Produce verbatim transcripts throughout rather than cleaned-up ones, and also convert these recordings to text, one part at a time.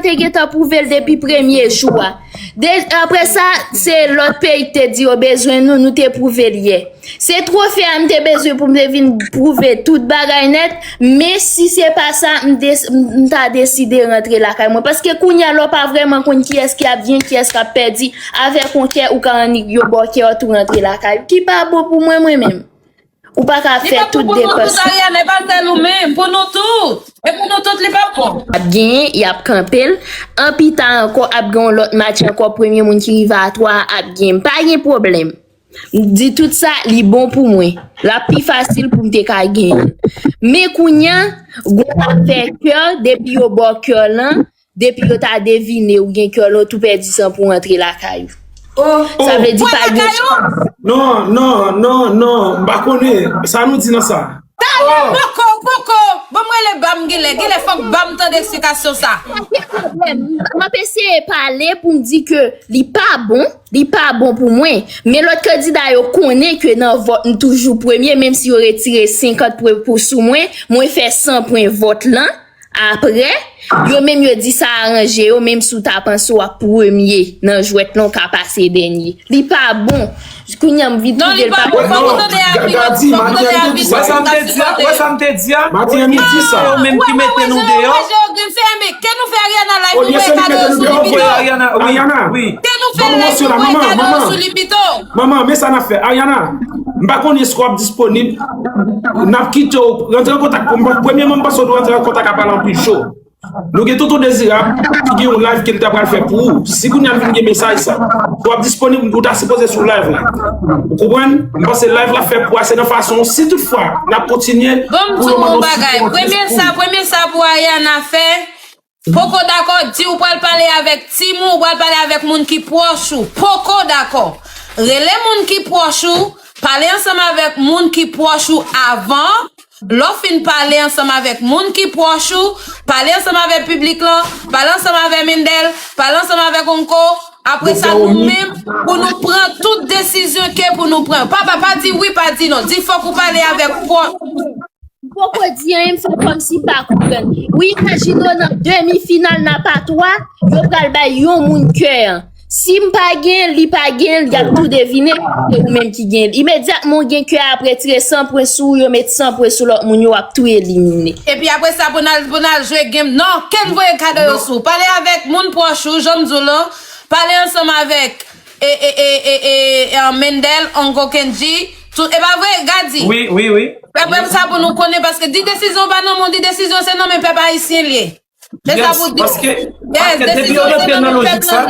te gentan pwouve l depi premye jou a. De, apre sa, se lòt peyi ki te di yo bezwen nou, nou te pwouve l yè. Se twofe a m te bezwen pou m te vin pwouve tout bagay nèt, men si se pa sa, m, des, m ta deside rantre lakay mwen. Paske kounye a la, w pa vrèman konn kiyès ki ap gen, kiyès k ap pèdi. Avèk yon kè, ou ka annik yo ba w kè w tou rantre lakay ou. Ki pa bon pou mwen, mwen menm. Ou pa ka fè tout depans. Li pa bon pou nou tout, Ariana, e pa sèl ou menm, pou nou tout. E pou nou tout, li pa bon. Ap genyen, y ap kanpe l. An pita ankò, ap gen yon lòt match ankò, premye moun ki rive a twa a ap genyen. Pa gen pwoblèm. M di tout sa, li bon pou mwen. L ap pi fasil pou m te ka genyen l. Men kounye a, gwo afè kè, depi yo ba w kè lan, depi yo ta devine ou gen kè lan, ou tou pèdi san pou w rantre lakay ou. Oh. Sa vle di pa gen chans. Non, non, non, non, m pa konnen. Sa nou di nan sa? Talè, poko, poko. Bon, m rele Bam, genlè, genlè fòk Bam tande eksplikasyon sa. Pa gen pwoblèm. M ap eseye pale pou m di ke li pa bon, li pa bon pou mwen. Men lòt kandida yo konnen ke nan vòt, m toujou premye, menm si yo retire senkant pwen pou sou mwen, mwen fè san pwen vòt lan. Apre, yo menm yo di sa aranje yo, menm si w ta panse w ap premye nan jwèt lan, w ka pase dènye. Li pa bon. Kounye a m vin twouve l pa bon. Non, li pa bon. Fòk ou tande avi, fòk ou tande avi. Wè sa m te di a, wè sa m te di a. Maten an, m di sa. Yo menm ki mete nou deyò. Ke nou fè Ariana live, nou voye kado yo sou li pito. Ariana, wi, wi. Ke nou fè live, nou voye kado yo sou li pito. Manman, men sa n ap fè. Ariana, m pa konnen èske w ap disponib. N ap kite w rantre an kontak pou m. Premyèman, m panse w dwe rantre an kontak ak Alan Pichot. Nou gen Tonton Dezirab ki gen yon live ke l ta pral fè pou ou. Si kounye a l vin gen mesaj sa, w ap disponib, ou ta sipoze sou live la. Ou konprann? M panse live la fè pou a, se nan fason, si toutfwa n ap kontinye pou yo mande w sipò. Bon, m di w yon bagay. Premye sa, premye sa pou Ariana fè, poko dakò, di ou pral pale avèk team ou, ou pral pale avèk moun ki pwòch ou. Poko dakò. Rele moun ki pwòch ou, pale ansanm avèk moun ki pwòch ou avan. Lè w fin pale ansanm avèk moun ki pwòch ou, pale ansanm avèk piblik lan, pale ansanm avèk Mendel, pale ansanm avèk Onko. Apre sa, nou menm, pou nou pran tout desizyon ke pou nou pran. Papa, pa di wi, pa di non. Di fòk ou pale avèk pwòch. M poko di anyen, m fè kòmsi m pa konprann. Ou imajine w nan demi final n a pa twa, yo pral bay yon moun kè an. Si m pa gen l, li pa gen l, y ap tou devine, se ou menm ki gen l. Imedyatman w gen kè a, ap retire san pwen sou ou, yo met san pwen sou lòt moun yo, w ap tou elimine. Epi apre sa, pou n al, pou n al jwe game, non, ke n voye kado yo sou. Pale avèk moun pwòch ou, jan m di w lan, pale ansanm avèk e, e, e, e, e, e, Mendel, Onko Kendji, tout, e pa vre, Gadi? Wi, wi, wi. Pèp sa pou nou konnen, paske di desizyon pa nan men w, di desizyon se nan men pèp ayisyen l ye. Se sa pou di. Paske, paske depi yo rantre nan lojik sa,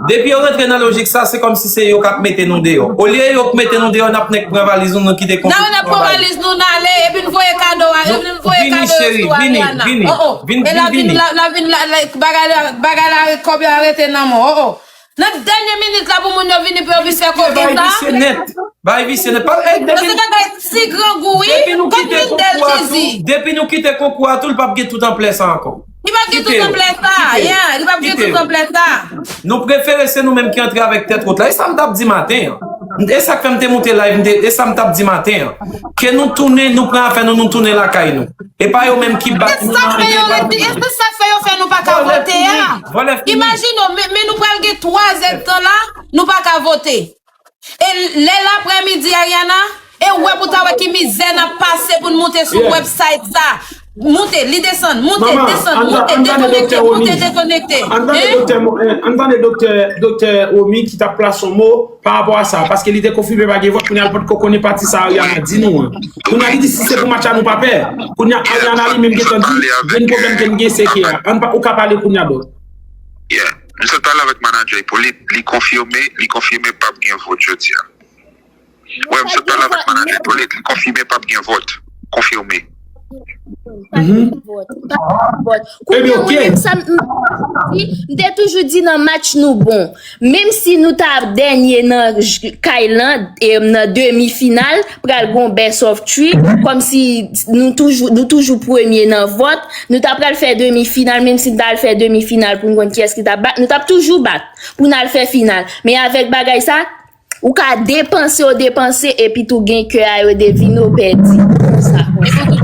depi yo rantre nan lojik sa, se kòmsi se yo k ap mete nou deyò. Olye yo k mete nou deyò, n ap nèk pran valiz nou, nou kite konpetityon. N ap pran valiz nou, n ale, epi n voye kado a, epi n voye kado yo sou Ariana. Vini, cheri, vini, vini. Oh, oh. Vin, vin, vini. E la vin, la, la vin, la, la, bagay la, bagay la, kòb yo arete nan men w. Oh, oh. Nan dènye minit la pou moun yo vini pou yo vin fè koke sa. Bay visye nèt. Bay visye nèt. Pa, eh, depi, paske bagay ti grangou, wi. Depi nou kite konkou a tou, depi nou kite konkou a tou, li p ap gen tout anplè sa ankò. Li p ap gen tout anplè sa, yeah, li p ap gen tout anplè sa. Nou prefere se nou menm ki antre avèk tèt wot la. E sa m t ap di maten an. E sa k fè m te moute live, m te, e sa m t ap di maten an. Ke nou tounen, nou pran afè nou, nou tounen lakay nou. E pa yo menm ki bat nou. E se sa k fè yo rete, e se sa k fè yo fè nou pa ka vote a. Imajine w, men, men nou pral gen twa zèdtan la, nou pa ka vote. E lè laprèmidi, Ariana, e ou wè pou ta wè ki mizè n ap pase pou n moute sou website sa. Moute, li desann, moute, desann, moute, dekonekte, moute, dekonekte. Ann tande doktè Mo-, eh, ann tande doktè, doktè Romy ki t ap plase yon mo pa rapò a sa, paske li te konfime pa gen vòt, kounye a l potko konnen pati sa Ariana di nou an. Kounye a li di si se pou match la nou pa pè. Kounye a Ariana li menm gentan di, gen pwoblèm ke n gen se kè a. Ann pa, ou ka pale kounye a, dòk. Yeah. M sot pale avèk manadjè Hyppolite, li konfime, li konfime p ap gen vòt jodi a. Wè, m sot pale avèk manadjè Hyppolite, li konfime p ap gen vòt. Konfime. Pa gen vòt, pa gen vòt. Kounye a mwen menm sa m, m, m te toujou di nan match nou bon. Menm si nou ta dènye nan j-, kay lan, e, nan demi final, pral gon best of three, kòmsi nou toujou, nou toujou premye nan vòt, nou ta pral fè demi final, menm si n ta al fè demi final pou n konn kiyès ki t ap bat, nou t ap toujou bat pou n al fè final. Men avèk bagay sa, ou ka depanse, w depanse, epi tou gen kè a yo devine, w pèdi. Konsa, konsa.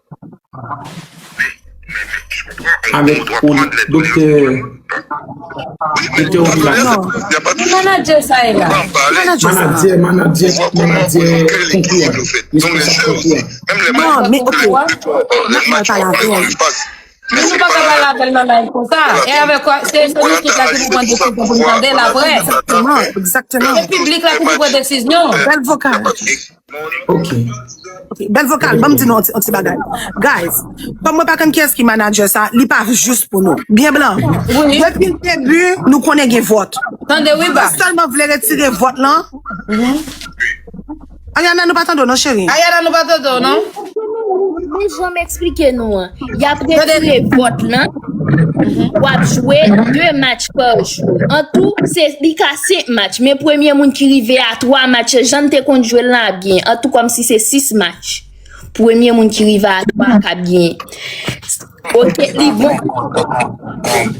Avèk ou, doktè, doktè Ovila. Non. Ki manadjè sa e la? Ki manadjè sa? Manadjè, manadjè, manadjè konkou a. Responsab konkou a. Non, men ok. N ap mal pale avè l. Men nou pa ka pale avè l nan live konsa. E avèk kwa, se, se nou tout la ki pou pran desizyon pou n tande l apre. Egzakteman, egzakteman. Se piblik la ki pou pran desizyon. Bèl vokal. Ok. Ok, bèl vokal, ban m di nou yon ti, yon ti bagay. Guys, kòm mwen pa konn kiyès ki manadjè sa, li pa jis pou nou. Byen blan. Wi. Depi debi, nou konnen gen vòt. Tande wi ba. Mwen sèlman vle retire vòt lan. Ayana, nou pa tande w non, cheri. Ayana, nou pa tande w non. Mwen janm eksplike nou an. Y ap retire vòt lan. W ap jwe de match pa jou. An tou, se li ka senk match. Men premye moun ki rive a twa match, jan n te konn jwe l lan ap gen. An tou, kòmsi se sis match. Premye moun ki rive a twa k ap gen. Ok, li bon.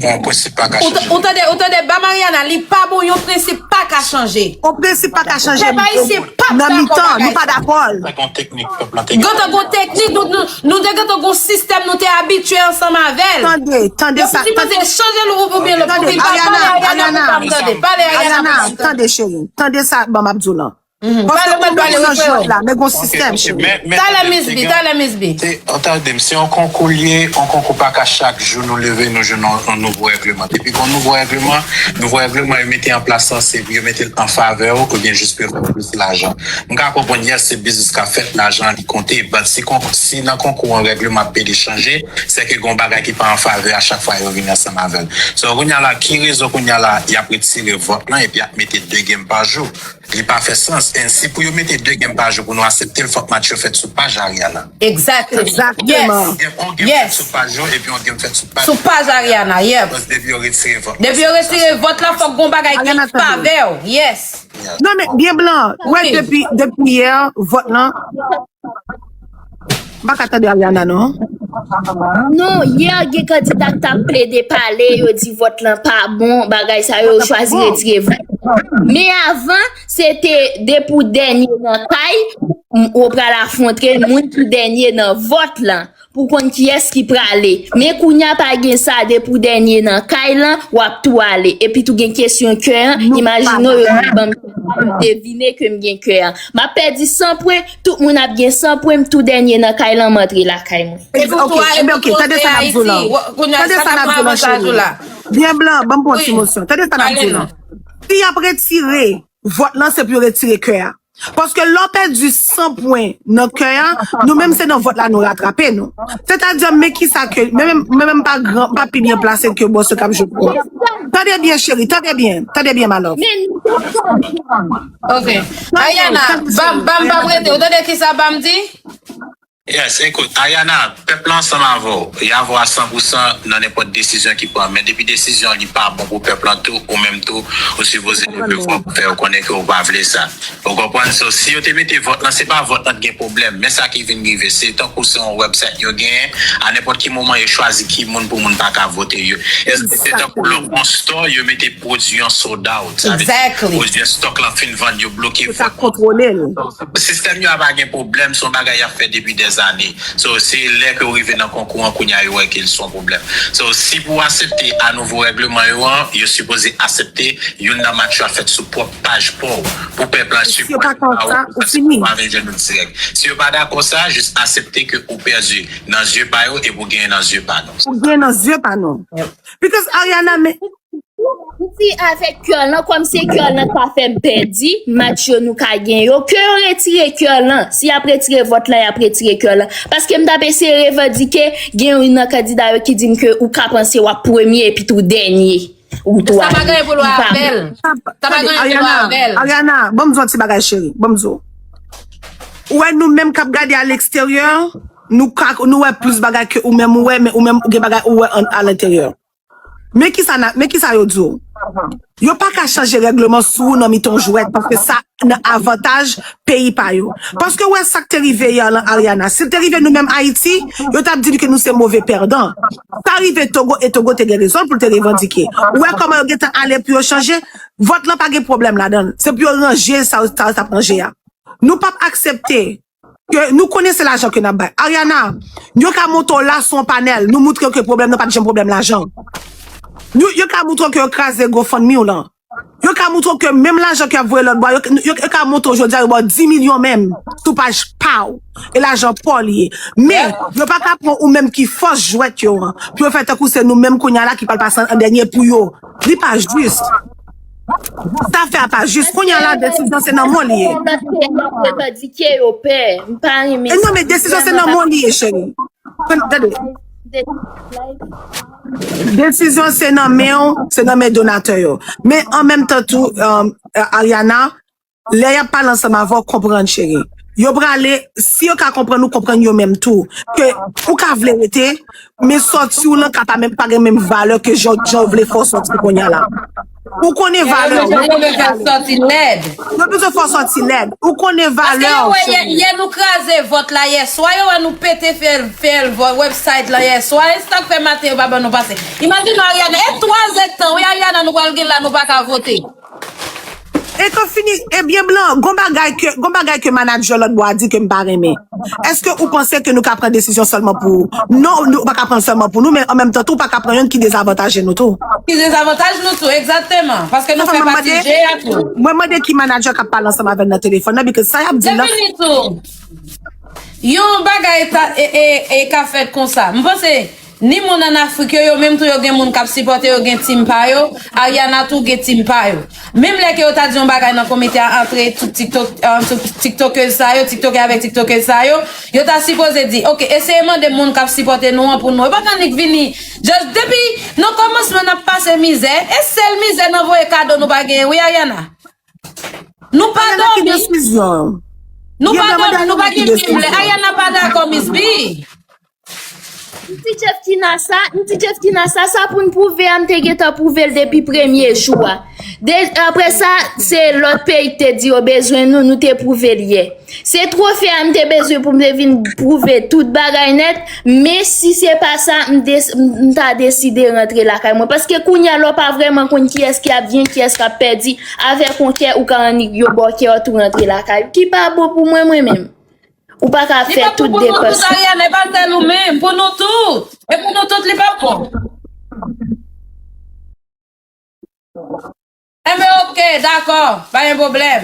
Yon prensip pa ka chanje. Ou tande, ou tande, ba Mariana, li pa bon, yon prensip pa ka chanje. Yon prensip pa ka chanje. Pèp ayisyen p ap dakò bagay sa. Nan mitan, nou pa dakò l. Sa gon teknik pèp lan te gen. Gentan gon teknik, nou, nou, nou te gentan gon sistèm, nou te abitye ansanm avè l. Tande, tande sa. Yo sipoze chanje l oubyen l, oubyen pa pale Ariana pou m tande. Pale Ariana pou m tande. Tande cheri, tande sa, bon, m ap di w lan. Paske ou menm nan jwèt la, men gon sistèm, cheri. Talè Miss B, talè Miss B. Tande m, se yon konkou l ye, yon konkou pa ka chak jou nou leve, nou jwenn yon, yon nouvo règleman. Depi gon nouvo règleman, nouvo règleman yo mete an plas lan, se pou yo mete l an favè w, oubyen jis pou yo fè w plis lajan. M ka konprann, yes, se biznis k ap fèt, lajan an li konte, but si kon, si nan konkou an règleman ap pede chanje, se ke gon bagay ki pa an favè a chak fwa yo vin ansanm avè l. So, kounye a la, ki rezon kounye a la, y ap retire vòt lan epi y ap mete de game pa jou? Li pa fè sans. And si pou yo mete de game pa jou pou nou aksepte l, fòk match yo fèt sou paj Ariana. Exactly. Exactement. Yes. Gen yon game fèt sou paj yo, epi yon game fèt sou paj Ariana. Sou paj Ariana, yep. Paske depi yo retire vòt. Depi yo retire vòt la, fòk gon bagay ki an favè w. Yes. Non, men byen blan. Wè, depi, depi yè, vòt lan. M pa ka tande Ariana, non. Non, yè gen kandida k t ap plede pale, yo di vòt lan pa bon, bagay sa yo, yo chwazi retire vòt. Men avan, se te depi w dènye nan kay, m, ou pral afwonte moun ki dènye nan vòt lan, pou konn kiyès ki prale. Men kounye a pa gen sa, depi w dènye nan kay lan, w ap tou ale. Epi tou gen kesyon kè an, imajine w yo ban m devine ke m gen kè an. M ap pèdi san pwen, tout moun ap gen san pwen, m tou dènye nan kay lan, m antre lakay mwen. Epi w tou ale, epi w tou antre Ayiti. Tande sa n ap di w lan, cheri. Byen blan, ban m pran ti mosyon. Tande sa n ap di w lan. Si y ap retire vòt lan, se pou yo retire kè a. Paske lè w pèdi san pwen nan kè a, nou menm se nan vòt la nou ratrape nou. Sètadi, men kisa ke, men menm, men menm pa gran, pa pi byen plase ke bòs yo k ap jwe pou ou. Tande byen, cheri, tande byen, tande byen, my love. Men nou Ok. Ariana, ban m, ban m, ban m rete. Ou tande kisa ban m di? Yes, ekout, Ariana, pèp la ansanm avè w. Y avè w a san pou san nan nenpòt desizyon ki pran. Men depi desizyon li pa bon pou pèp la tou, ou menm tou, ou sipoze leve vwa pou fè yo konnen ke ou pa vle sa. Ou konprann? So, si yo te mete vòt lan, se pa vòt lan t gen pwoblèm. Men sa ki vin rive, se tankou se yon website yo genyen. A nenpòt ki moman, yo chwazi ki moun pou moun pa ka vote yo. Èske se tankou lè w pran store, yo mete pwodui an sold out? Sa vle di, pwodui an stock lan fin vann, yo bloke vòt. Sistèm yo a pa gen pwoblèm, se yon bagay y ap fè depi dèzane. So, se lè ke w rive nan konkou an, kounye a yo wè ke l se yon pwoblèm. So, si pou w aksepte a nouvo règleman yo an, yo sipoze aksepte youn nan match yo ap fèt sou pwòp paj pa w, pou pèp la sipòte pa w, pou w pa vin jwenn nou dirèk. Si yo pa dakò sa, jis aksepte ke ou pèdi nan zye pa yo epi w genyen nan zye pa nou. Ou genyen nan zye pa nou. Because Ariana, men, m di avèk kè lan, kòm se kè lan k pa fè m pèdi match yo nou ka gen yo, ke yo retire kè lan. Si y ap retire vòt lan, y ap retire kè lan. Paske m t ap eseye revandike, gen youn nan kandida yo ki di m ke ou ka panse w ap premye epi tou dènye. Ou tou ale. Sa pa gen pou l wè avè l. Sa pa gen pou l wè avè l. Ariana, ban m di w yon ti bagay, cheri. Ban m di w. Ou wè nou menm k ap gade a leksteryè, nou ka, nou wè plis bagay ke ou menm ou wè, men ou menm ou gen bagay ou wè an, a lenteryè. Men kisa, men kisa yo di w? Yo pa ka chanje règleman sou ou nan mitan yon jwèt, paske sa nan avantaj peyi pa yo. Paske w wè sa k te rive yè lan Ariana. Si l te rive nou menm Ayiti, yo t ap di n ke nou se move pèdan. Sa rive Togo, e Togo te gen rezon l pou l te revandike. Ou wè kòman yo gentan ale pou yo chanje? Vòt lan pa gen pwoblèm ladan l. Se pou yo ranje sa, sa yo t ap ranje a. Nou p ap aksepte ke nou konnen se lajan ke n ap bay. Ariana, yo ka monte w la sou yon panèl, nou moutre yo ke pwoblèm nan pa t janm pwoblèm lajan. Nou, yo ka moutre w ke yo kraze GoFundMe w lan. Yo ka moutre w ke menm lajan ke y ap voye lòt bò, yo, yo, yo ka montre w jodi a, yo ba w dis milyon menm sou paj pa w. E lajan pa w li ye. Men, yo pa ka pran ou menm ki fòs jwèt yo an, pou yo fè tankou se nou menm kounye a la ki pral pase an dènye pou yo. Li pa jis. Sa fè a pa jis. Kounye a la, desizyon se nan men w li ye. Lòt peyi ap revandike, yo pè. M pa renmen sa. E non, men desizyon se nan men w li ye, cheri. Tande. Desizyon se nan men w, se nan men donatè yo. Men an menm tan tou, um, Ariana, lè y ap pale ansanm avè w, konprann, cheri. Yo prale, si yo ka konprann ou, konprann yo menm tou. Ke ou ka vle rete, men sòti w lan ka pa menm, pa gen menm valè ke jan, jan w vle fè w sòti kounye a la. Ou konnen valè w. Yo bezwen fè w sòti lèd. Yo bezwen fè w sòti lèd. Ou konnen valè w. Paske yo wè yè, yè nou kraze vòt la yè swa, yo wè nou pete fè, fè website la yè swa, e sa k fè maten yo pa ban nou pase. Imajine w Ariana, e twa zè tan, wi Ariana nou pral gen la nou pa ka vote. E ke fini, ebyen blan, gon bagay ke, gon bagay ke manager lòt bò a di ke m pa renmen. Èske ou panse ke nou ka pran desizyon sèlman pou, non, nou pa ka pran sèlman pou nou, men an menm tan tou, ou pa ka pran yonn ki dezavantaje nou tou? Ki dezavantaj nou tou, egzakteman. Paske nou fè pati je a tou. Mwen mande ki manager k ap pale ansanm avè l nan telefòn nan, because sa y ap di l la. Se fini tou. Yon bagay ta, e, e, e ka fèt konsa. M panse, ni moun ann Afrik yo, yo menm tou yo gen moun k ap sipòte yo, gen team pa yo, Ariana tou gen team pa yo. Menm lè ke yo ta di yon bagay nan komite a antre tout TikTok, euh, tout TikTokèz sa yo, TikTokè avèk TikTokèz sa yo, yo ta sipoze di, "Ok, eseye mande moun k ap sipòte nou an pou nou." E pa t annik vini. Just depi nan kòmansman n ap pase mizè, e sèl mizè nan voye kado nou pa genyen, wi Ariana. Nou pa dòmi. Nou pa dòmi, nou pa gen menm lè. Ariana pa dakò, Miss B. M ti Chef Kinasa, m ti Chef Kinasa, sa pou n pwouve a, m te gentan pwouve l depi premye jou a. De, apre sa, se lòt peyi k te di yo bezwen nou, nou te pwouve l yè. Se twofe a m te bezwen pou m te vin pwouve tout bagay nèt, men si se pa sa, m, des, m ta deside rantre lakay mwen. Paske kounye a, lè w pa vrèman konn kiyès ki ap gen, kiyès k ap pèdi, avèk yon kè, ou ka annik yon bò kè w tou rantre lakay ou, ki pa bon pou mwen, mwen menm. Ou pa ka fè tout depans. Li pa pou nou tout, Ariana, e pa sèl ou menm, pou nou tout. E pou nou tout, li pa bon. Enben, ok, dakò, pa gen pwoblèm.